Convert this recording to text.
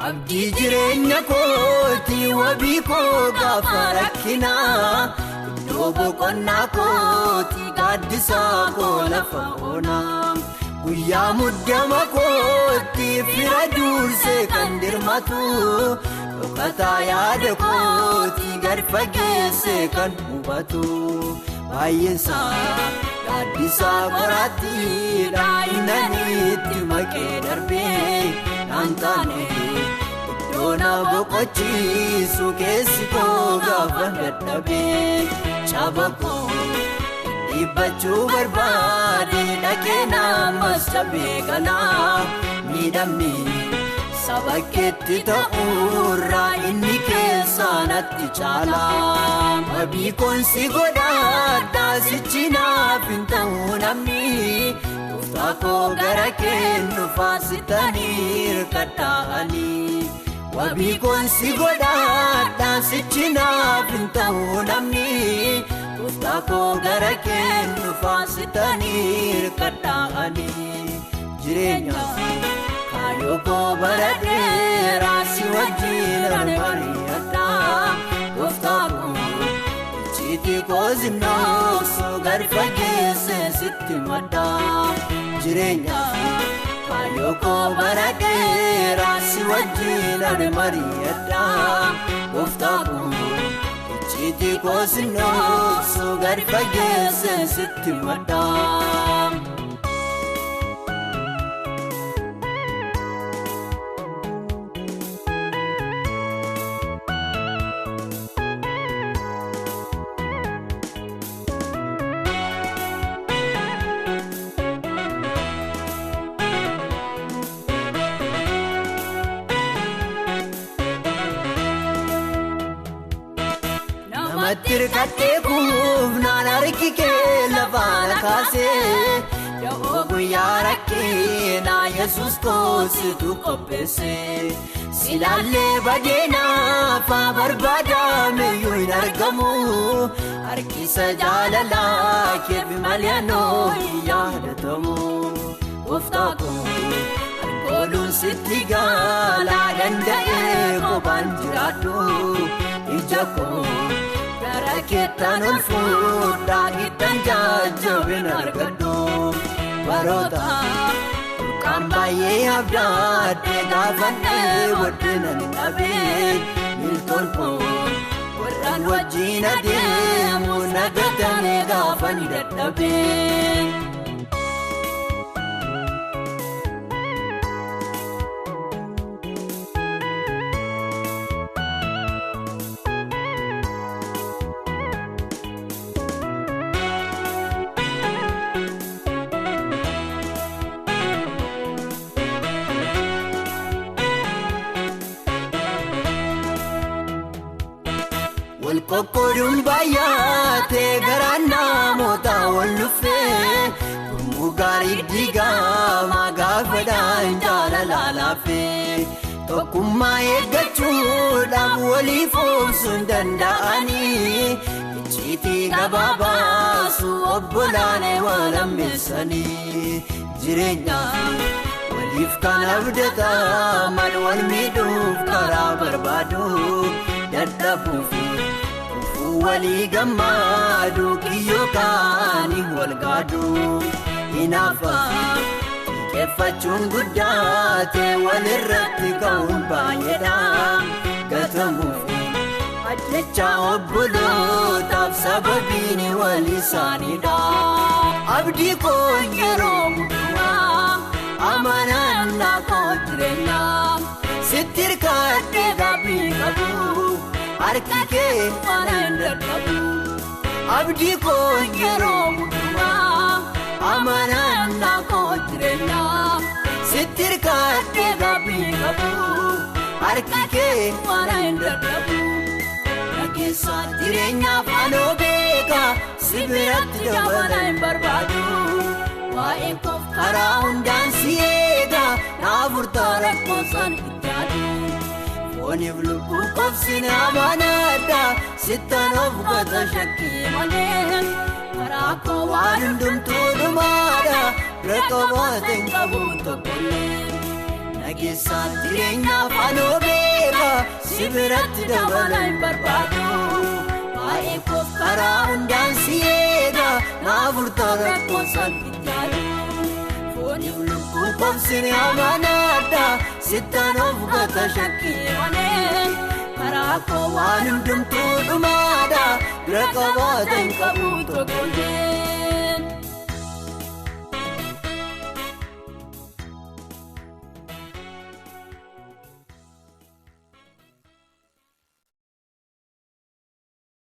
Abdii jireenya kooti wabii koo gaafa rakkinaa iddoo boqonnaa kooti gaaddisaa koo lafa onaa guyyaa muddama kooti fira dursee kan dirmatu dhokataa yaada kooti gad fageessee kan hubatu baay'eensaa gaaddisaa qoraatti daa'imnanitti maqee darbee naan taane. Iddoo boqochiisu keessi koo gaafa dadhabee caba koo dhiibbachuu barbaade dhaqee namas cabee kanaa miidhamni saba keetti ta'uurraa inni keessaa natti caala. Wabii koonsi godhaadhaa sichi naaf hin ta'u namni. Gooftaa koo gara kennu faasitanii hirkadhaanii. Wabii koonsi godhaadhaa sichi naaf hin ta'u namni. Gooftaa koo gara kennu faasitanii hirkadhaanii. Jireenyaaf kaayyoo koo bara dheeraa si wajjin ani mari'adhaa. Gooftaa koo icciitii koo zinnooksu gad fageessee sitti maddaa. Jireenyaaf kaayyoo koo bara dheeraa si wajjin ani mari'adhaa. Gooftaa koo icciitii koo zinnooksu gad fageessee sitti maddaa. Namatti hirkatee kuufnaan harki kee lafaan kaasee da'oo guyyaa rakkinaa Yesuus koositu qopheesse. Silaallee badeenaaf barbaadameyyuu hin argamu harkisa jaalalaa keef malee anoo hin yaadatamu. Gooftaa koo alkooluun sitti gaalaa danda'ee kophaan jiraadhu ija koo. Gara keettaan ol fuudhaa ittaan jajjabina argadhu baroota burqaan baay'ee abdaadhee gaafannee waddina ni dhabee miltoon koo warraan wajjin adeemu nagatamee gaafa ni dadhabee. Qoqqooduun baay'atee garaan namoota wal dhufee gurmuu gaarii diigamaa gaafadhaan jaalala laafee tokkummaa eeggachuudhaaf waliif oomsuun danda'anii icciitii gabaabaasu obbolaanee wal hammeessanii jireenya waliif kan abdataman wal miidhuuf karaa barbaadu dadhabuuf. Walii gammaaduu kiyyoo kaanii wal gaaduu hinaafa xiqqeeffachuun guddaate walirratti ka'uun baay'eedha gatamuuf ajjecha obbolootaaf sababiin wal isaaniidha. Abdii koo yeroo hundumaa amanannaa koo jireenyaa sitti hirkadhee gaabbii qabu. Harki kee waan hin dadhabu. Abdii koo yeroo hundumaa amanannaa koo jireenyaa sitti hirkadhee gaabbii qabu. Harki kee waan hin dadhabu. Nageessa jireenyaaf anoo beeka si biratti dabala hin barbaadu. Waa'ee koof karaa hundaan si eega naaf furtaa lakkoofsaan itti yaadu. Fooniif lubbuu qofsine amanaadha sittan of gata shakkii malee karaa koo waan hundumtuu dhumaadha bira qabaate hin qabu tokkollee. Na Nageessaan jireenyaaf anoo beeka si biratti dabala hin barbaadu. Baay'ee koof karaa hundaan si eega naaf furtaa rakkoon salphitaadhu. Fooniif lubbuu koomsini amanaadha sittaan of gata shakkii malee. Karaa koo waan hundumtuu dhumaadha bira qabaata hin qabu tokkollee.